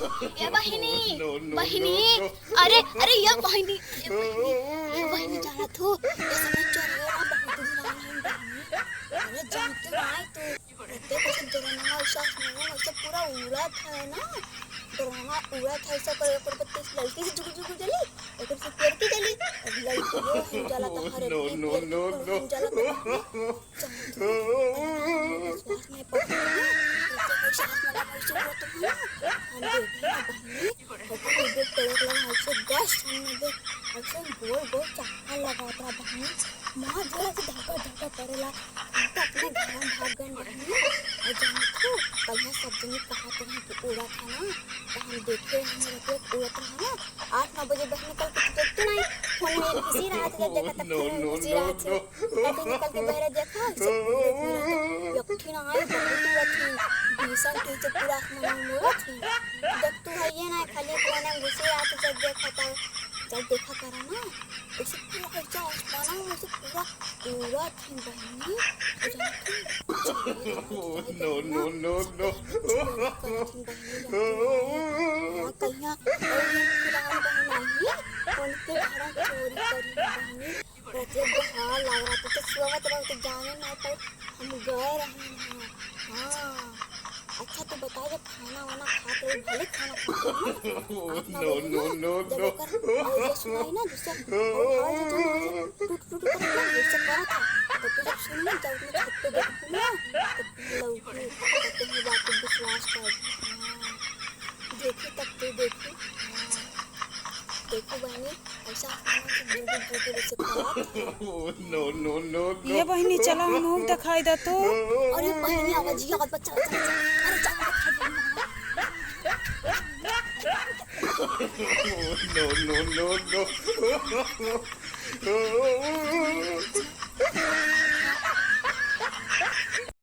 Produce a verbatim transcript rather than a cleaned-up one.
ए बहिनी, बहिनी, अरे, अरे, ए बहिनी, ए बहिनी, ए बहिनी, जानत हो, ए सब चोरिया ना बहुत डरावना है बहिनी। अरे, जानते ना है तू, रहते कैसे डरावना है, ऐसा आसमान में ऐसे पूरा उड़त है ना, डरावना उड़त है, ऐसा कर, ऊपर पर तेज ललकी से जुगु जुगु जली, ओकर से पेड़ की जली, अब ललकी वो हम जला तो हर एक पेड़, हम जला तो विश्वास नहीं पड़ता है, ऐसे कैसे आसमान में ऐसे उड़त है ना, हम देखे ना बहिनी, ओकर वीडियो करे लगा, ऐसे गैस सामने दे, ऐसे गोल गोल चक्कर लगावत रहा बहिनी, माँ जोर से धक्का धक्का करेला, हम तो अपने घर में भाग गए बहिनी। और जानत हो, कल सब जने कहा तो हम कि उड़त है ना, तो हम देखे, हम रखे उड़त रहा ना, आठ नौ बजे बहिनी कल कुछ देखते नहीं, फोन में घुसी रहा था, जब देखा तब फोन में घुसी रहा था। अभी निकल के बहरे देखा, सब पूरे पूरे तो यकठी ना आए, बहुत उड़त थी, भीषण के से पूरा आसमान में उड़त थी। जब तू है ये ना, खाली फोन में घुसी रहा था, जब देखा तब, जब देखा करा ना, उसे पूरा ऐसा आसमान में से पूरा उड़त थी बहिनी, तो जानती हो, चोरी करत थी बहिनी, जानती हो। हाँ, कहिया, और ये पुरान बहन आई है, उनके घर चोरी करी बहिनी, रतिया के हाल लाग रहा था, तो सोवत रहो तो जाने ना पाए, हम गए रहे हैं। हाँ, अच्छा तू बता, जब खाना वाना खात रही, भले खाना खात रही ना, आठ नौ बजे ना, जब ओकर आवाज सुनाई ना, जैसे आवाज जो टूट टूट कर ना, वैसे करा था, तो तू जब सुन ना, जब अपने छत पे देखू ना, तो लौकी, तो तुम्हें बात पे विश्वास कर। हाँ, देखू तब तू देखू। हाँ, देखू बहनी, ऐसा आसमान से बिल्कुल बिल्कुल ऐसे खराब। ये बहिनी, चला, हम देखाई दे तो। अरे बहिनी, आवाज ये, आवाज, चल, चल, चल। अरे चल, चल, चल।